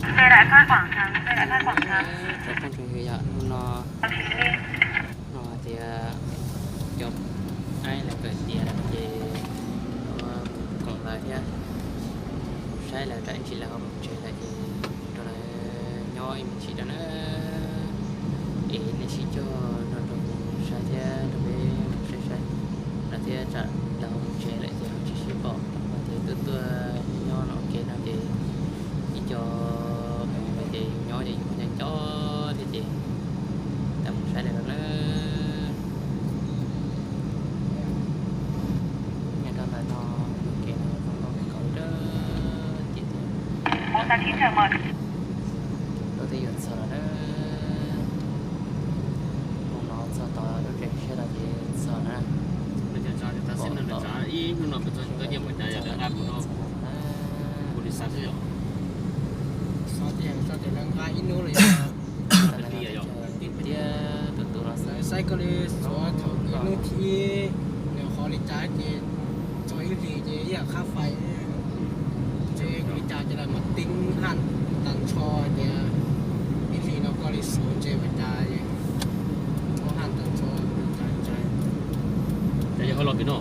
Rau phooj ywg yom, hnub no no tias cov aib lawv kawm tiav lawm ces mus koom lawv thiab, mus saib lawv tsam ib ntsis lawv ho mus tsev lawm ces rau lawv nyob ib me ntsis rau na. Es nej sib cog nrog rau kuv saib thiab rau peb mus saib saib lawv thiab tsam lawv ho mus tsev lawm ces ho tsis sib pom, ho ces tuaj tuaj nyob no ua ke no ces ib co mus ces yus nyob ces yus nco nco thiab ces tau mus saib lawv no na. Nyob rau ntawm no ua ke no zoo nkauj kawg nkaus li thiab ces tuaj twb yuav txog lawm na. Mus no txog tod lub tsev siab tod ces txog na. Ib hnub no kuv txog tsis tau nyiaj mus cas yog lawv nqa kuv no, kuv li xav xwb yom. Xav tias, xav tias lawv nqa ib hnub los yog tiag tus tus los xav saib koj li xav thaum ib hnub thib ib, nws qhov li cas ces txog ib hlis ces ib yam qhab fais, ntshe li cas ces lawv mam tib haj tas ntsho tias ib hlis no koj li xav ntshe ua cas txhob haj tas ntsho. Cas yog ho los pem no?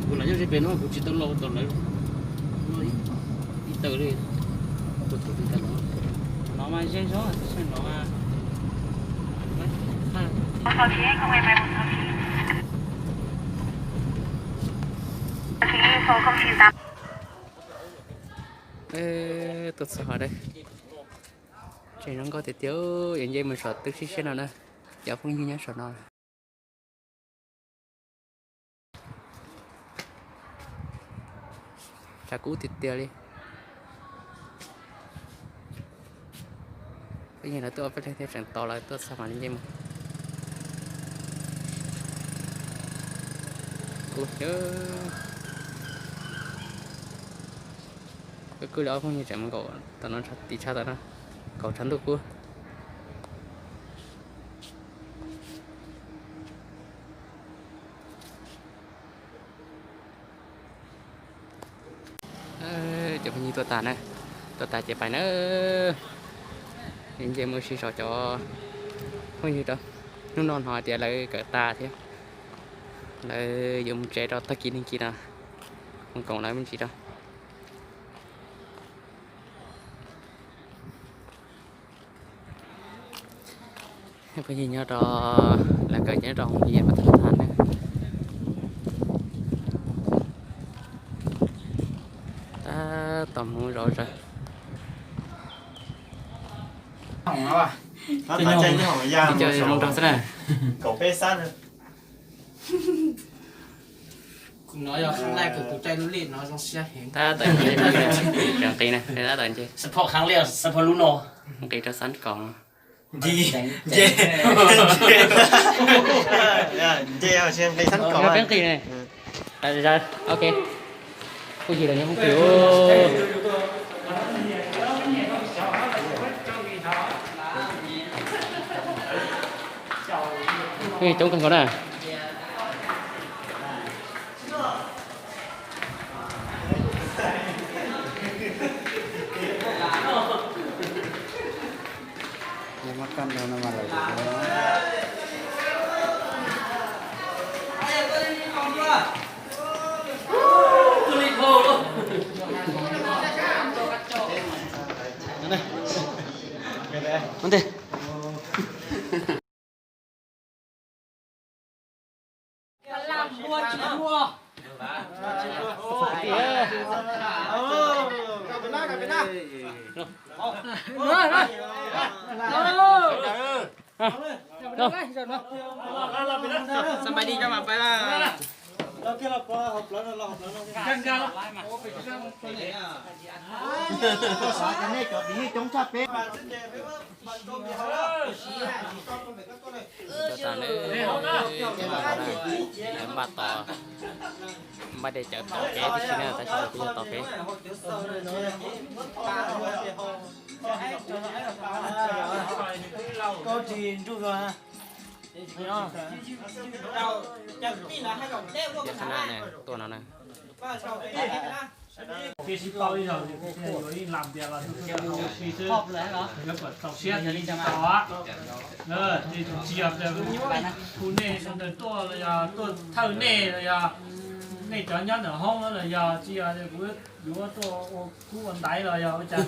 Kuv lam nyob ze pem no kuv tsis tau los tau lawv ib taw li. Kuv thaum twg tas no? No mas ze zog, no mas. Tuaj txog hov na, tseem zoo nkauj tiag tiag, yuav nce mus saum twb sib siab no na, cov phooj ywg nyob saum no. Tshav kub tiag tiag li. Peb yog lawv tuaj ob peb leeg thiab tseem tos lawv tuaj txog mam li nce mus. Kub, kub li ob phooj ywg tseem mus nkaum tom no tim tshaj tom no, nkaum tshav ntuj kub. Cov phooj ywg tuaj tas na, tuaj tas ces pais na. Nce mus ua si saum cov phooj ywg rau. Hnub no hnov tias lawv kawm tas thiab, lawv yuav mus tsev rau tag kis neeg kis no, mus koom lawv me ntsis rau. Phooj ywg nyob rau, lawv kawm nyob rau hoo yam mas tag tag na. Tab tom hmoov zov zaws. Zoo nraug xwb na. Tab tom nqis na, tab tom nqis. Nqis rau xab kaum. Nce, nce, nce, nce, nqis xab kaum. Peb nqis ne. Ok. Kuj yig los nyob hoob twg. Coob kawg nkaus na. Cov tas na, lawv npaj tos, npaj de cawv tos kev tib si na, tab sis lawv kuj yog tos kev. Koj tsis nrug los. Tias qhov na ne, tuaj no na. Ces sib paub ib zaug, yuav ib lam tias los tus si xwb, yuav kom txaus siab tiv li tsis tau. Ces tsis yog tias hu nej sawv daws tuaj los yog tuaj thawj nej los yog nej cov nyob ntawm hoob los yog tsis yog tias kuv yuav tuaj ua kub ua ntaiv los yog ua cas,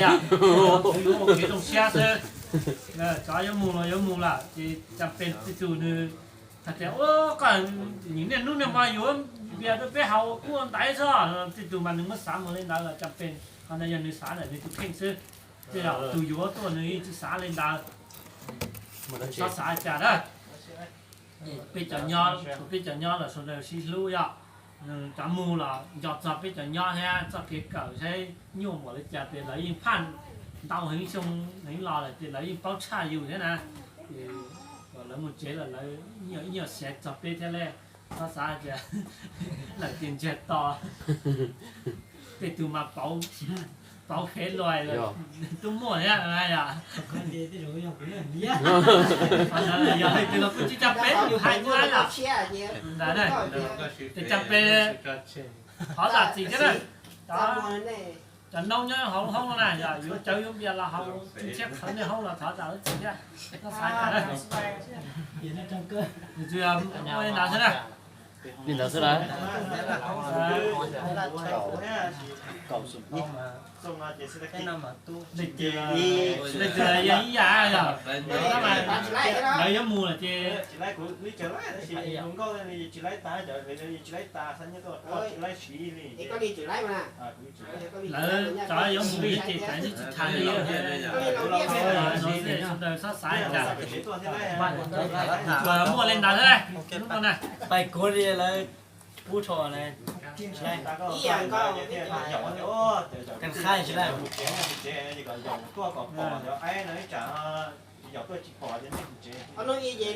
yog kuv yuav ua kev zoo siab xwb. Cov yuav mus los yuav mus lawm ces cas pes tej tug nws hais tias, ua koj nim niaj hnub niaj hmo yuav npias rau peb haus ua kub ua ntaiv xwb. Tej tug mas nws muab xav mus li ntawd los cas pes, qhov ntawd yog nws xav ntawm nws tus kheej xwb. Tej zaum tus yuav tuaj nws yeej tsis xav li ntawd. Txhob xav cas na. Peb cov nyob, peb cov nyob los sawv daws sib hlub yom. Cov mus los nco txog peb cov nyob thiab txoj kev kawm saib nyuaj npaum li cas ces lawv yeej phaj ntau heev xyoo heev los lawm ces lawv yeej paub tshaj yus thiab na. Ces kom lawv mus tsev los lawv ib nyuag xav txog peb thiab li. Txhob xav tias lawm tias ntsiag to. Tej tug mas pauv, pauv kev luag, tub muaj thiab yom. Yog leej twg los kuj tsis cog pes, yus hais kuj hais lawm. Ntawd, ces cog pes, thov zam txim thiab na. Cov noob nyob hauv hoob no na, yog yuav cawv yuav npias los haus tshiab qhawv nej hoob los thov zam txim thiab. Koj xav cas na? Tus yog muaj li ntawd xwb na. Li ntawd xwb na. Leej twg yog ib yam yog, lawv yuav mus lawm ces lawv cov yuav mus thiab ces tsam tsis tham li. Sawv daws txhob xav cas, muaj li ntawd thiab. Pais kuv li lawv pub rho na. Tsis laib, tsis laib.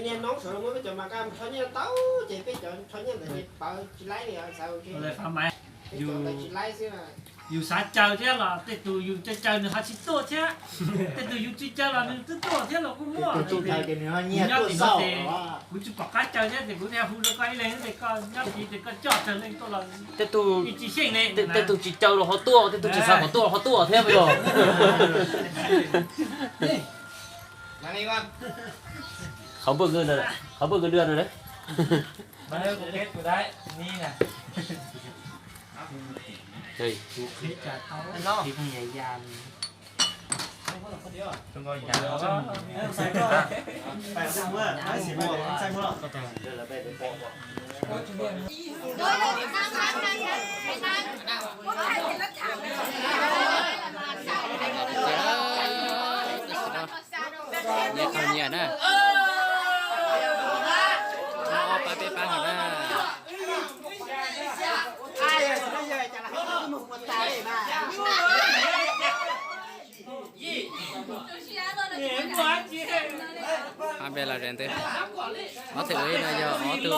Niag noob sawv daws muab peb cov mas kaj rho nyiaj tau ces peb cov rho nyiaj ntawd ces pawv tsis laib li. Yus xav caw thiab los tej tus yus caw caw nws ho tsis tuaj thiab, tej tus yus tsis caw los nws twb tuaj thiab los kuj muaj. Nyob tim no ces kuv tsis pom qab caw thiab ces kuv thiaj hu rau koj ib leeg ces koj nyob tid ces koj coj tsawg leej tuaj los ib tsis xyeej li. Tej tug tsis caw los ho tuaj, tej tug tsis xav kom tuaj los ho tuaj thiab yog. Qhov npawg, qhov npawg nws dua na. Nyias qhov nyias na. Ob pab peb pab hov na. Pab npe los ze ntawd. Ob tug ib no yog ob tug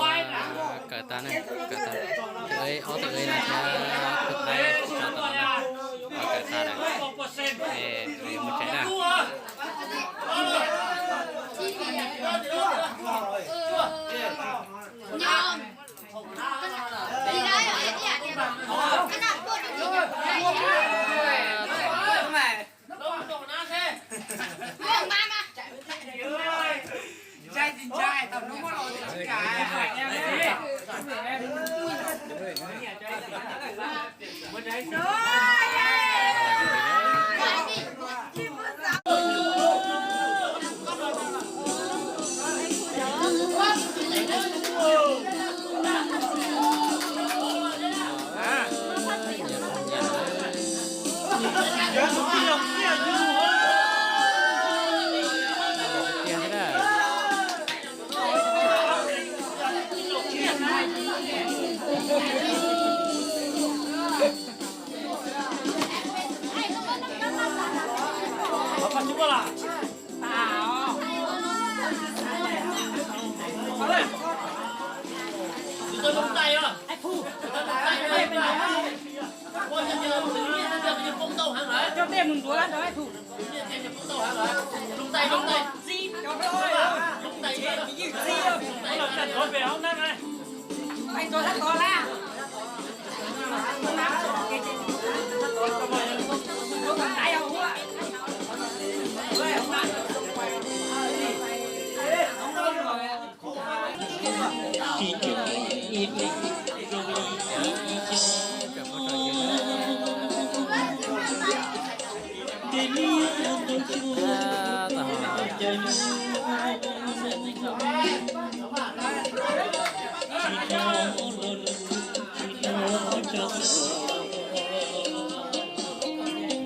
kawm tag na, kawm tag. Ob tug ib no thiab tus aib tso tau na, kawm tag lawm. Es mus tsev na.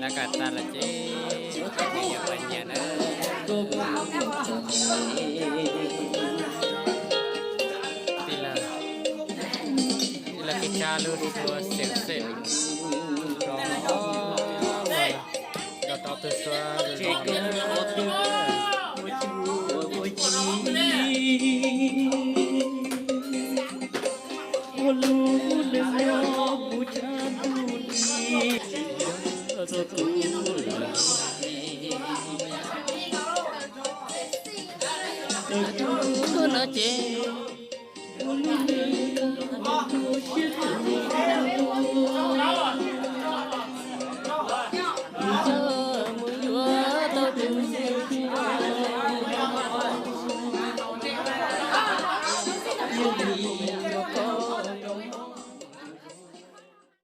Lawv kawm tag lawm ces yuav pais nyiam na. Tij laug, tij laug kev tshaj lub suab xeem xeem rau, rau tau tus suab zoo zoo. Tuaj no ces